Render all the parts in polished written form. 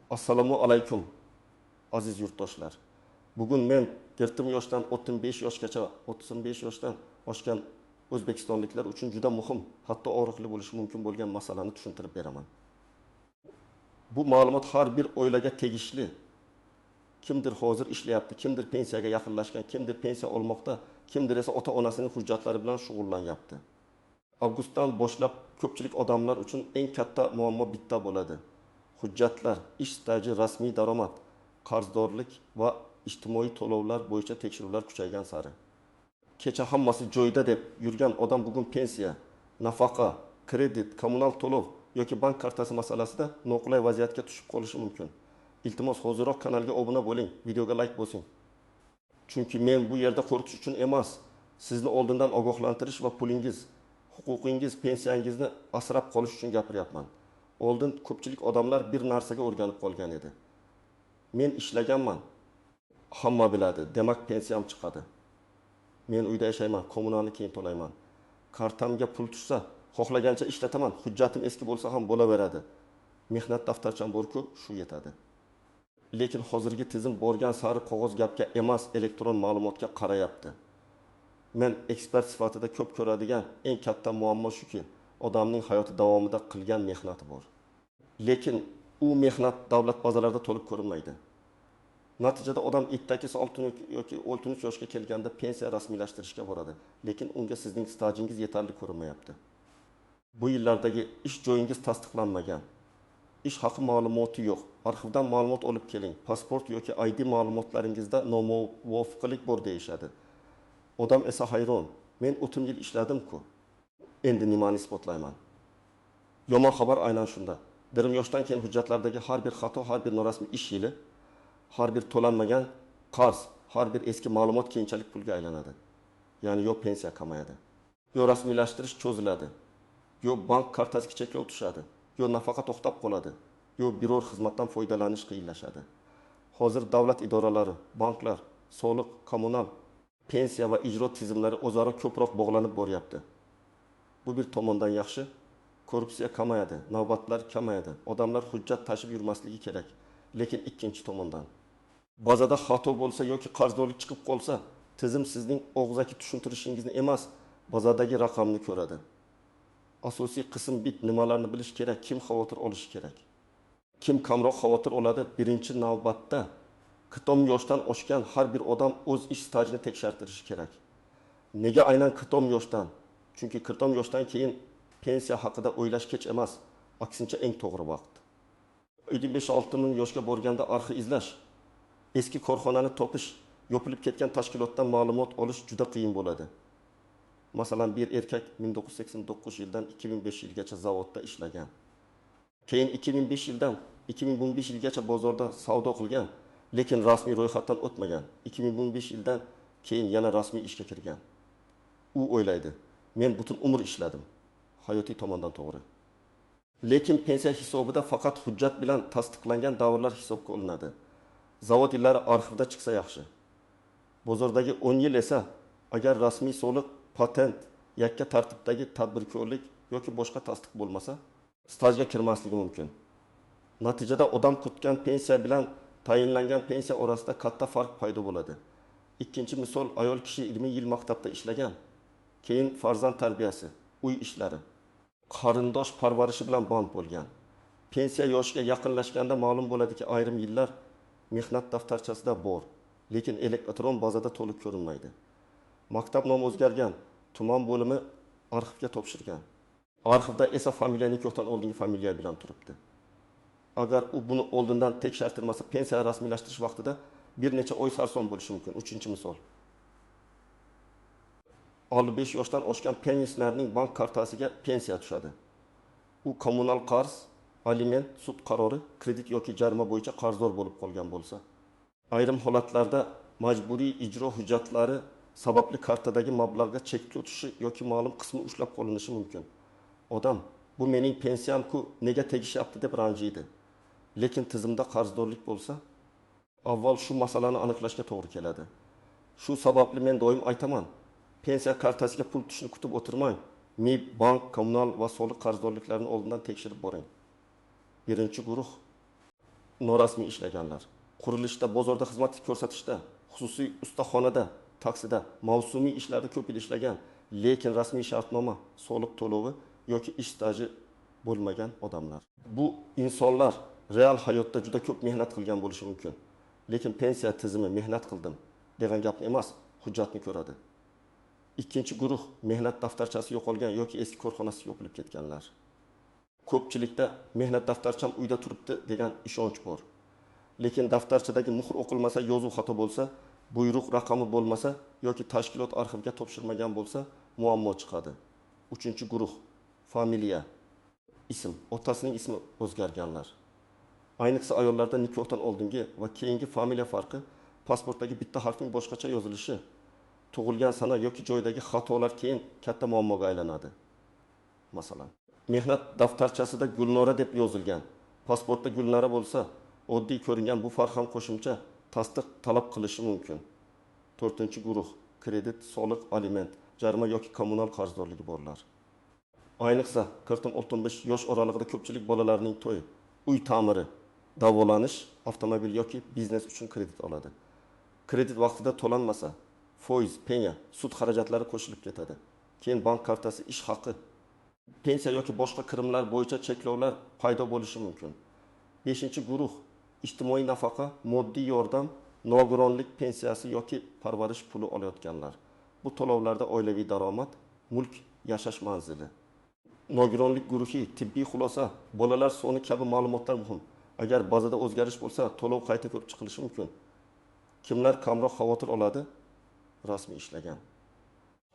Assalomu alaykum, aziz yurtdoshlar. Bugun men 40 yoshdan 35 yoshgacha, 35 yoshdan oshgan o'zbekistonliklar uchun juda muhim, hatto og'riqli bo'lishi mumkin bo'lgan masalani tushuntirib beraman. Bu ma'lumot har bir oilaga tegishli. Kimdir hozir ishlayapti, kimdir pensiyaga yaqinlashgan, kimdir pensiya olmoqda, kimdir esa ota-onasining hujjatlari bilan shug'ullanyapti. Avgustdan boshlab ko'pchilik odamlar uchun eng katta muammo bitta bo'ladi. Hujjatlar, ish staji, rasmiy daromad, qarzdorlik va ijtimoiy to'lovlar bo'yicha tekshiruvlar kuchaygan sari. Kecha hammasi joyida deb yurgan odam bugun pensiya, nafaqa, kredit, kommunal to'lov yoki bank kartasi masalasida noqulay vaziyatga tushib qolishi mumkin. Iltimos, hoziroq kanalga obuna bo'ling, videoga like bosing. Chunki men bu yerda qo'rqitish uchun emas, sizni oldindan ogohlantirish va pulingiz, huquqingiz, pensiyangizni asrab qolish uchun gapiryapman. Oldin ko'pchilik odamlar bir narsaga o'rganib qolgan edi. Men ishlaganman, hamma biladi, demak pensiyam chiqadi. Men uyda yashayman, kommunalni keyin to'layman. Kartamga pul tushsa, xohlagancha ishlataman, hujjatim eski bo'lsa ham bo'laveradi. Mehnat daftarcham bor-ku, shu yetadi. Lekin hozirgi tizim borgan sari qog'oz gapga emas, elektron ma'lumotga qarayapti. Men ekspert sifatida ko'p ko'radigan eng katta muammo shuki, odamning hayoti davomida qilgan mehnati bor. Lekin u mehnat davlat bazalarida to'liq ko'rinmaydi. Natijada odam 58 yoki 63 yoshga kelganda pensiya rasmiylashtirishga boradi. Lekin unga sizning stajingiz yetarli ko'rinmayapti. Bu yillardagi ish joyingiz tasdiqlanmagan. Ish haqi ma'lumoti yo'q. Arxivdan ma'lumot olib keling. Pasport yoki ID ma'lumotlaringizda nomuvofiqlik bor deyishadi. Odam esa hayron. Men 30 yil ishladim-ku. Endi nimani isbotlayman? Yomon xabar aynan shunda. 20 yoshdan keyin hujjatlardagi har bir xato, har bir norasmiy ish yili, har bir to'lanmagan qarz, har bir eski ma'lumot keyinchalik pulga aylanadi. Ya'ni yo pensiya kamayadi, yo rasmiylashtirish cho'ziladi, yo bank kartasiga cheklov tushadi, yo nafaqa to'xtab qoladi, yo biror xizmatdan foydalanish qiyinlashadi. Hozir davlat idoralari, banklar, soliq, kommunal, pensiya va ijro tizimlari o'zaro ko'proq bog'lanib boryapti. Bu bir tomondan yaxshi, korrupsiya kamayadi, navbatlar kamayadi, odamlar hujjat tashib yurmasligi kerak. Lekin ikkinchi tomondan, bazada xato bo'lsa yoki qarzdorlik chiqib qolsa, tizim sizning og'zaki tushuntirishingizni emas, bazadagi raqamni ko'radi. Asosiy qism bit nimalarni bilish kerak, kim xavotir olishi kerak. Kim kamroq xavotir oladi? Birinchi navbatda 40 yoshdan oshgan har bir odam o'z ish stajini tekshirtirishi kerak. Nega aynan 40 yoshdan? Chunki 40 yoshdan keyin pensiya haqida o'ylash kech emas, aksincha eng to'g'ri vaqt. 55-6 ming yoshga borganda arxiv izlash, eski korxonani topish, yopilib ketgan tashkilotdan ma'lumot olish juda qiyin bo'ladi. Masalan, bir erkak 1989 yildan 2005 yilgacha zavodda ishlagan. Keyin 2005 yildan 2015 yilgacha bozorda savdo qilgan, lekin rasmiy ro'yxatdan o'tmagan. 2015 yildan keyin yana rasmiy ishga kirgan. U o'ylaydi, men butun umr ishladim. Hayotiy tomondan to'g'ri. Lekin pensiya hisobida faqat hujjat bilan tasdiqlangan davrlar hisobga olinadi. Zavod yillari arxivda chiqsa yaxshi. Bozordagi 10 yil esa agar rasmiy soliq, patent, yakka tartibdagi tadbirkorlik yoki boshqa tasdiq bo'lmasa, stajga kirmasligi mumkin. Natijada odam kutgan pensiya bilan tayinlangan pensiya orasida katta farq paydo bo'ladi. Ikkinchi misol, ayol kishi 20 yil maktabda ishlagan, keyin farzand tarbiyasi, uy ishlari, qarindosh parvarishi bilan band bo'lgan. Pensiya yoshiga yaqinlashganda ma'lum bo'ladiki, ayrim yillar mehnat daftarchasida bor, lekin elektron bazada to'liq ko'rinmaydi. Maktab nomi o'zgargan, tuman bo'limi arxivga topshirgan. Arxivda esa familiya nikohdan oldingi familiya bilan turibdi. Agar u buni oldindan tekshirtirmasa, pensiya rasmiylashtirish vaqtida bir necha oy sarson bo'lishi mumkin. Uchinchi misol. 55 yoshdan oshgan pensionerning bank kartasiga pensiya tushadi. U kommunal qarz, aliment, sud qarori, kredit yoki jarima bo'yicha qarzdor bo'lib qolgan bo'lsa, ayrim holatlarda majburiy ijro hujjatlari sababli kartadagi mablag'ga cheklov tushishi yoki ma'lum qismi ushlab qolinishi mumkin. Odam bu mening pensiyam-ku, nega tegishyapti deb ranjiydi. Lekin tizimda qarzdorlik bo'lsa, avval shu masalani aniqlashga to'g'ri keladi. Shu sababli men doim aytaman, pensiya kartasiga pul tushishini kutib o'tirmang. MIB, bank, kommunal va soliq qarzdorliklarini oldindan tekshirib boring. Birinchi guruh Norasmiy ishlaganlar. Qurilishda, bozorda xizmat ko'rsatishda, xususiy ustaxonada, taksida, mavsumiy ishlarda ko'p yil ishlagan, lekin rasmiy shartnoma, soliq to'lovi yoki ish staji bo'lmagan odamlar. Bu insonlar real hayotda juda ko'p mehnat qilgan bo'lishi mumkin. Lekin pensiya tizimi mehnat qildim degan gapni emas, hujjatni ko'radi. Ikkinchi guruh mehnat daftarchasi yo'qolgan yoki eski korxonasi yopilib ketganlar. Ko'pchilikda mehnat daftarcham uyda turibdi degan ishonch bor. Lekin daftarchadagi muhr o'qilmasa, yozuv xato bo'lsa, buyruq raqami bo'lmasa yoki tashkilot arxivga topshirmagan bo'lsa, muammo chiqadi. Uchinchi guruh familiya, ism, otasining ismi o'zgarganlar. Ayniqsa ayollarda nikohdan oldingi va keyingi familiya farqi, pasportdagi bitta harfning boshqacha yozilishi, tug'ilgan sana yoki joydagi xatolar keyin katta muammoga aylanadi. Masalan, mehnat daftarchasida Gulnora deb yozilgan, pasportda Gulnara bo'lsa, oddiy ko'ringan bu farq ham qo'shimcha tasdiq talab qilishi mumkin. To'rtinchi guruh kredit, soliq, aliment, jarima yoki kommunal qarzdorligi borlar. Ayniqsa 40-65 yosh oralig'ida ko'pchilik bolalarning to'yi, uy ta'miri, davolanish, avtomobil yoki biznes uchun kredit oladi. Kredit vaqtida to'lanmasa, foiz, penya, sud xarajatlari qo'shilib ketadi. Keyin bank kartasi, ish haqi, pensiya yoki boshqa kirimlar bo'yicha cheklovlar paydo bo'lishi mumkin. Beshinchi guruh ijtimoiy nafaqa, moddiy yordam, nogironlik pensiyasi yoki parvarish puli olayotganlar. Bu to'lovlarda oilaviy daromad, mulk, yashash manzili. Nogironlik guruhi, tibbiy xulosa, bolalar soni kabi ma'lumotlar muhim. Agar bazada o'zgarish bo'lsa, to'lov qayta ko'rib chiqilishi mumkin. Kimlar kamroq xavotir oladi? Rasmiy ishlagan.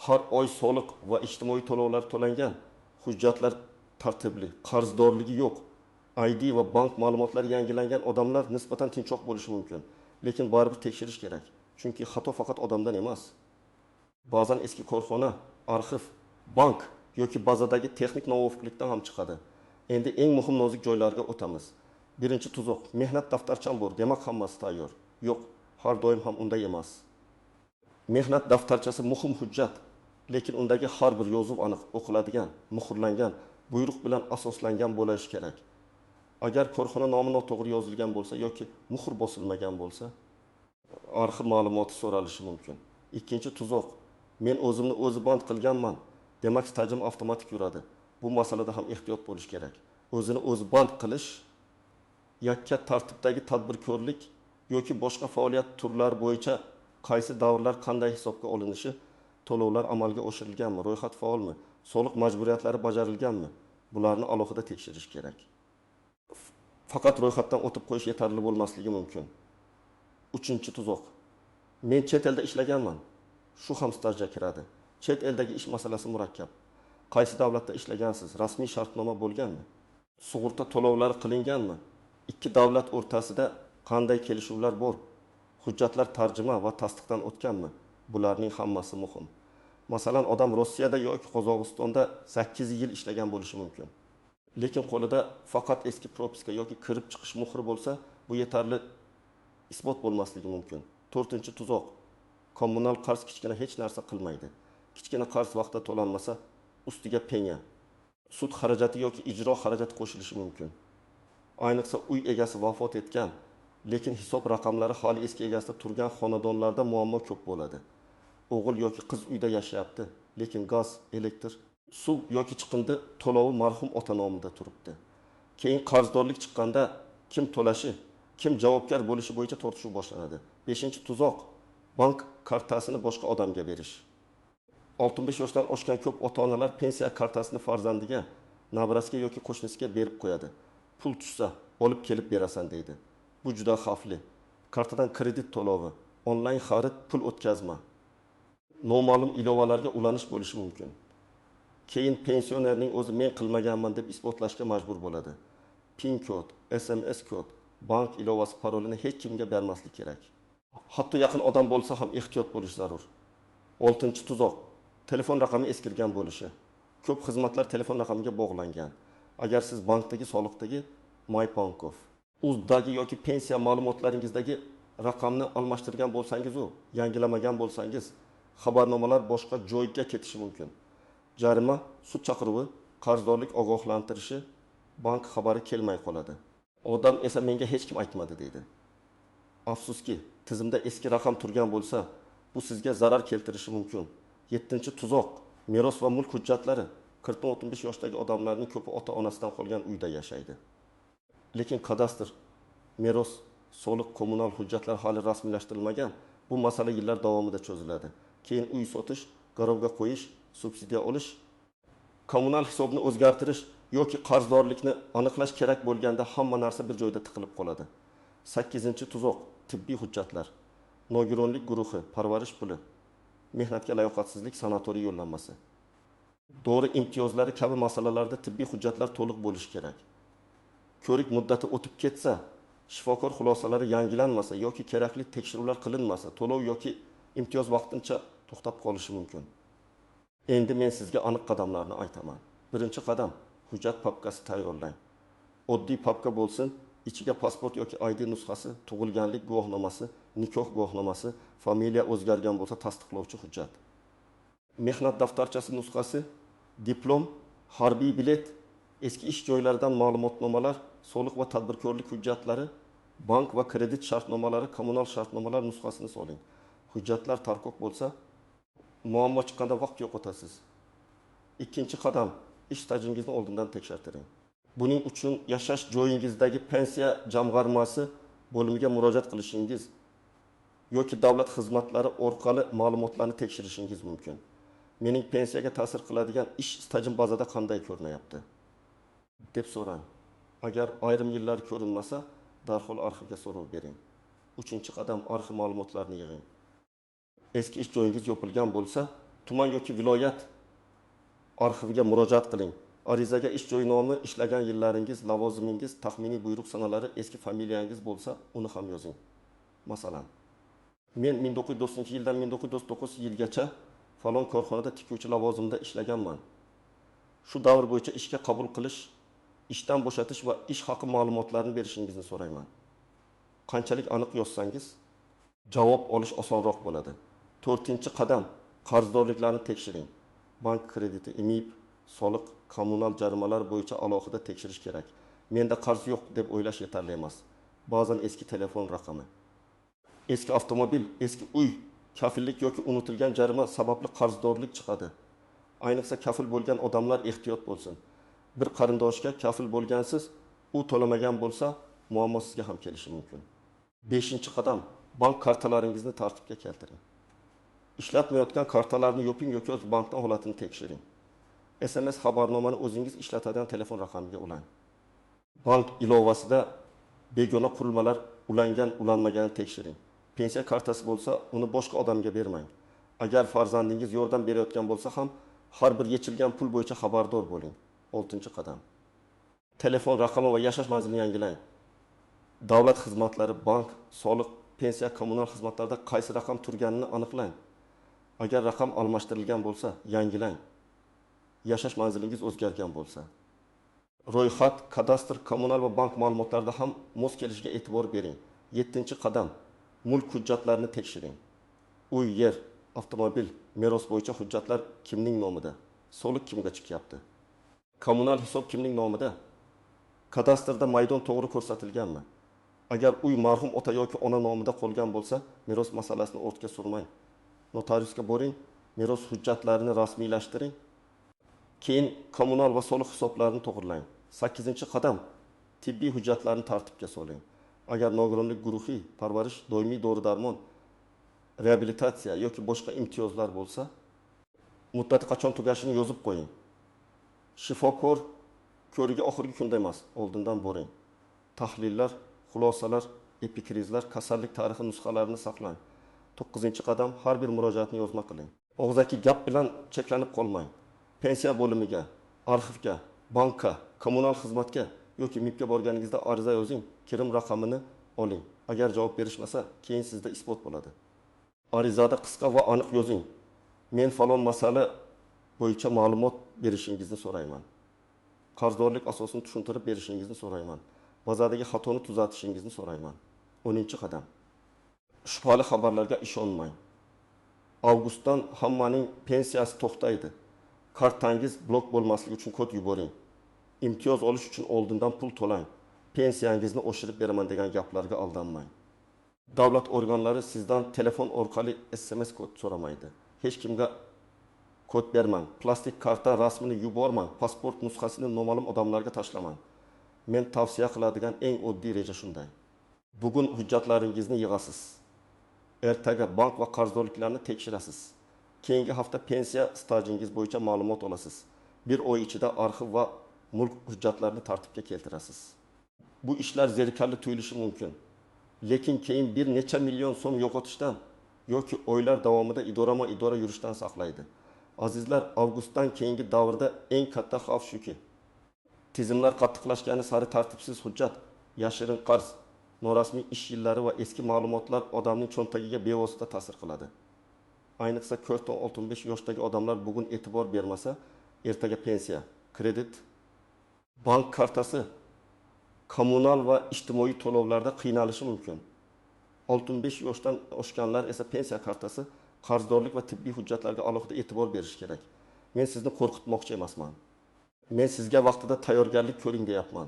Har oy soliq va ijtimoiy to'lovlar to'langan, hujjatlar tartibli, qarzdorligi yo'q, ID va bank ma'lumotlari yangilangan odamlar nisbatan tinchroq bo'lishi mumkin. Lekin baribir tekshirish kerak. Chunki xato faqat odamdan emas. Ba'zan eski korxona, arxiv, bank yoki bazadagi texnik nomuvofiqlikdan ham chiqadi. Endi eng muhim nozik joylarga o'tamiz. Birinchi tuzoq: mehnat daftarcham bor, demak hammasi tayyor. Yo'q, har doim ham unday emas. Mehnat daftarchasi muhim hujjat, lekin undagi har bir yozuv aniq o'qiladigan, muhrlangan, buyruq bilan asoslangan bo'lishi kerak. Agar korxona nomi noto'g'ri yozilgan bo'lsa yoki muhr bosilmagan bo'lsa, arxiv ma'lumoti so'ralishi mumkin. Ikkinchi tuzoq: men o'zimni o'zi band qilganman, demak stajim avtomatik yuradi. Bu masalada ham ehtiyot bo'lish kerak. O'zini o'zi band qilish yakka tartibdagi tadbirkorlik yoki boshqa faoliyat turlari bo'yicha qaysi davrlar qanday hisobga olinishi, to'lovlar amalga oshirilganmi, ro'yxat faolmi, soliq majburiyatlari bajarilganmi, bularni alohida tekshirish kerak. Faqat ro'yxatdan o'tib qo'yish yetarli bo'lmasligi mumkin. Uchinchi tuzoq: men chet elda ishlaganman, shu ham stajga kiradi. Chet eldagi ish masalasi murakkab. Qaysi davlatda ishlagansiz? Rasmiy shartnoma bo'lganmi? Sug'urta to'lovlari qilinganmi? Ikki davlat o'rtasida qanday kelishuvlar bor? Hujjatlar tarjima va tasdiqdan o'tganmi? Bularning hammasi muhim. Masalan, odam Rossiyada yoki Qozog'istonda 8 yil ishlagan bo'lishi mumkin. Lekin qo'lida faqat eski propiska yoki kirib chiqish muhri bo'lsa, bu yetarli isbot bo'lmasligi mumkin. To'rtinchi tuzoq: kommunal qarz kichkina hech narsa qilmaydi. Kichkina qarz vaqtida to'lanmasa, ustiga penya, sud xarajati yoki ijro xarajati qo'shilishi mumkin. Ayniqsa uy egasi vafot etgan, lekin hisob raqamlari hali eski egasida turgan xonadonlarda muammo ko'p bo'ladi. O'g'il yoki qiz uyda yashayapti, lekin gaz, elektr, suv yoki chiqindi to'lovi marhum ota nomida turibdi. Keyin qarzdorlik chiqqanda kim to'lashi, kim javobgar bo'lishi bo'yicha tortishuv boshlanadi. Beshinchi tuzoq: bank kartasini boshqa odamga berish. 65 yoshdan oshgan ko'p ota-onalar pensiya kartasini farzandiga, nabirasiga yoki qo'shnisiga berib qo'yadi. Pul tushsa, olib kelib berasan deydi. Bu juda xavfli. Kartadan kredit to'lovi, onlayn xarid, pul o'tkazma, noma'lum ilovalarga ulanish bo'lishi mumkin. Keyin pensionerning o'zi men qilmaganman deb isbotlashga majbur bo'ladi. PIN kod, SMS kod, bank ilovasi parolini hech kimga bermaslik kerak. Hatto yaqin odam bo'lsa ham ehtiyot bo'lish zarur. Oltinchi tuzoq: telefon raqami eskirgan bo'lishi. Ko'p xizmatlar telefon raqamiga bog'langan. Agar siz bankdagi, soliqdagi, MyBankov, UZdagi yoki pensiya ma'lumotlaringizdagi raqamni almashtirgan bo'lsangiz, u yangilamagan bo'lsangiz, xabarnomalar boshqa joyga ketishi mumkin. Jarima, sud chaqiruvi, qarzdorlik ogohlantirishi, bank xabari kelmay qoladi. Odam esa menga hech kim aytmadi deydi. Afsuski, tizimda eski raqam turgan bo'lsa, bu sizga zarar keltirishi mumkin. Yettinchi tuzoq: meros va mulk hujjatlari. 40 dan 35 yoshdagi odamlarning ko'pi ota onasidan qolgan uyda yashaydi. Lekin kadastr, meros, soliq, kommunal hujjatlar hali rasmiylashtirilmagan. Bu masala yillar davomida cho'ziladi. Keyin uy sotish, garovga qo'yish, subsidiya olish, kommunal hisobni o'zgartirish yoki qarzdorlikni aniqlash kerak bo'lganda hamma narsa bir joyda tiqilib qoladi. Sakkizinchi tuzoq: tibbiy hujjatlar. Nogironlik guruhi, parvarish puli, mehnatga layoqatsizlik, sanatoriy yo'llanmasi, dori imtiyozlari kabi masalalarda tibbiy hujjatlar to'liq bo'lishi kerak. Ko'rik muddati o'tib ketsa, shifokor xulosalari yangilanmasa yoki kerakli tekshiruvlar qilinmasa, to'lov yoki imtiyoz vaqtincha to'xtab qolishi mumkin. Endi men sizga aniq qadamlarni aytaman. Birinchi qadam: hujjat papkasi tayyorlang. Oddiy papka bo'lsin, ichiga pasport yoki ID nusxasi, tug'ilganlik guvohnomasi, nikoh guvohnomasi, familiya o'zgargan bo'lsa tasdiqlovchi hujjat, mehnat daftarchasi nusxasi, diplom, harbiy bilet, eski ish joylaridan ma'lumotnomalar, soliq va tadbirkorlik hujjatlari, bank va kredit shartnomalari, kommunal shartnomalar nusxasini soling. Hujjatlar tarqoq bo'lsa, muammo chiqqanda vaqt yo'qotasiz. Ikkinchi qadam: ish stajingizni oldindan tekshirtiring. Buning uchun yashash joyingizdagi pensiya jamg'armasi bo'limiga murojaat qilishingiz yoki davlat xizmatlari orqali ma'lumotlarni tekshirishingiz mumkin. "Mening pensiyaga ta'sir qiladigan ish stajim bazada qanday ko'rinyapti?" deb so'rang. Agar ayrim yillar ko'rinmasa, darhol arxivga so'rov bering. Uchinchi qadam: arxiv ma'lumotlarini yig'ing. Eski ish joyingiz yopilgan bo'lsa, tuman yoki viloyat arxiviga murojaat qiling. Arizaga ish joyi nomi, ishlagan yillaringiz, lavozimingiz, taxminiy buyruq sanalari, eski familiyangiz bo'lsa, uni ham yozing. Masalan, men 1990 yildan 1999 yilgacha falon korxonada tikuvchi lavozimida ishlaganman, shu davr bo'yicha ishga qabul qilish, ishdan bo'shatish va ish haqi ma'lumotlarini berishingizni so'rayman. Qanchalik aniq yozsangiz, javob olish osonroq bo'ladi. To'rtinchi qadam: qarzdorliklarni tekshiring. Bank krediti, MIB, soliq, kommunal jarimalar bo'yicha alohida tekshirish kerak. "Menda qarz yo'q" deb o'ylash yetarli emas. Ba'zan eski telefon raqami, eski avtomobil, eski uy, kafillik yoki unutilgan jarima sababli qarzdorlik chiqadi. Ayniqsa kafil bo'lgan odamlar ehtiyot bo'lsin. Bir qarindoshga kafil bo'lgansiz, u to'lamagan bo'lsa, muammo sizga ham kelishi mumkin. Beshinchi qadam: bank kartalaringizni tartibga keltiring. Ishlatmayotgan kartalarni yoping yoki o'z bankdan holatini tekshiring. SMS xabarnomani o'zingiz ishlatadigan telefon raqamiga ulang. Bank ilovasida begona qurilmalar ulangan, ulanmaganini tekshiring. Pensiya kartasi bo'lsa, uni boshqa odamga bermang. Agar farzandingiz yordam berayotgan bo'lsa ham, har bir yechilgan pul bo'yicha xabardor bo'ling. Oltinchi qadam: telefon raqami va yashash manzilini yangilang. Davlat xizmatlari, bank, soliq, pensiya, kommunal xizmatlarda qaysi raqam turganini aniqlang. Agar raqam almashtirilgan bo'lsa, yangilang. Yashash manzilingiz o'zgargan bo'lsa, ro'yxat, kadastr, kommunal va bank ma'lumotlarida ham mos kelishiga e'tibor bering. Yettinchi qadam: mulk hujjatlarini tekshiring. Uy, yer, avtomobil, meros bo'yicha hujjatlar kimning nomida? Soliq kimga chiqyapti? Kommunal hisob kimning nomida? Kadastrda maydon to'g'ri ko'rsatilganmi? Agar uy marhum ota yoki ona nomida qolgan bo'lsa, meros masalasini ortga surmang. Notariusga boring, meros hujjatlarini rasmiylashtiring, keyin kommunal va soliq hisoblarini to'g'irlang. Sakkizinchi qadam: tibbiy hujjatlarni tartibga soling. Agar nogironlik guruhi, parvarish, doimiy dori darmon, reabilitatsiya yoki boshqa imtiyozlar bo'lsa, muddati qachon tugashini yozib qo'ying. Shifokor ko'rigi oxirgi kunda emas, oldindan boring. Tahlillar, xulosalar, epikrizlar, kasallik tarixi nusxalarini saqlang. To'qqizinchi qadam: har bir murojaatni yozma qiling. Og'zaki gap bilan cheklanib qolmang. Pensiya bo'limiga, arxivga, bankka, kommunal xizmatga yoki MIBga borganingizda ariza yozing, kirim raqamini oling. Agar javob berishmasa, keyin sizda isbot bo'ladi. Arizada qisqa va aniq yozing: men falon masala bo'yicha ma'lumot berishingizni so'rayman, qarzdorlik asosini tushuntirib berishingizni so'rayman, bazadagi xatoni tuzatishingizni so'rayman. 10-qadam: shubhali xabarlarga ishonmang. Avgustdan hammaning pensiyasi to'xtaydi, kartangiz blok bo'lmasligi uchun kod yuboring, imtiyoz olish uchun oldindan pul to'lang, Pensiyangizni oshirib beraman degan gaplarga aldanmang. Davlat organlari sizdan telefon orqali SMS kod so'ramaydi. Hech kimga kod bermang, plastik karta rasmini yubormang, pasport nusxasini noma'lum odamlarga tashlamang. Men tavsiya qiladigan eng oddiy reja shunday. Bugun hujjatlaringizni yig'asiz. Ertaga bank va qarzdorliklarni tekshirasiz. Keyingi hafta pensiya stajingiz bo'yicha ma'lumot olasiz. Bir oy ichida arxiv va mulk hujjatlarini tartibga keltirasiz. Bu ishlar zerikarli tuyulishi mumkin. Lekin keyin bir necha million so'm yo'qotishdan yoki oylar davomida idorama-idora yurishdan saqlaydi. Azizlar, avgustdan keyingi davrda eng katta xavf shuki, tizimlar qattiqlashgani sari tartibsiz hujjat, yashirin qarz, norasmiy ish yillari va eski ma'lumotlar odamning cho'ntagiga bevosita ta'sir qiladi. Ayniqsa 40-65 yoshdagi odamlar bugun e'tibor bermasa, ertaga pensiya, kredit, bank kartasi, kommunal va ijtimoiy to'lovlarda qiynalishi mumkin. 65 yoshdan oshganlar esa pensiya kartasi, qarzdorlik va tibbiy hujjatlarga alohida e'tibor berish kerak. Men sizni qo'rqitmoqchi emasman. Men sizga vaqtida tayyorgarlik ko'ring deyapman.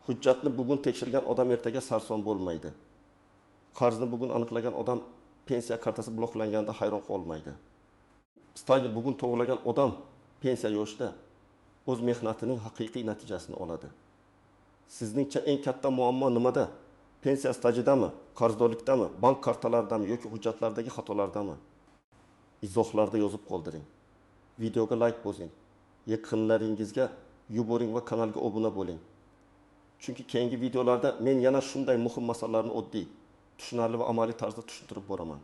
Hujjatni bugun tekshirgan odam ertaga sarson bo'lmaydi. Qarzni bugun aniqlagan odam pensiya kartasi bloklanganda hayron qolmaydi. Stajni bugun to'g'rilagan odam pensiya yoshida o'z mehnatining haqiqiy natijasini oladi. Sizningcha eng katta muammo nimada? Pensiya stajidami, qarzdorlikdami, bank kartalaridami yoki hujjatlardagi xatolardami? Izohlarda yozib qoldiring. Videoga like bosing. Yaqinlaringizga yuboring va kanalga obuna bo'ling. Chunki keyingi videolarda men yana shunday muhim masalalarni oddiy, tushunarli va amaliy tarzda tushuntirib boraman.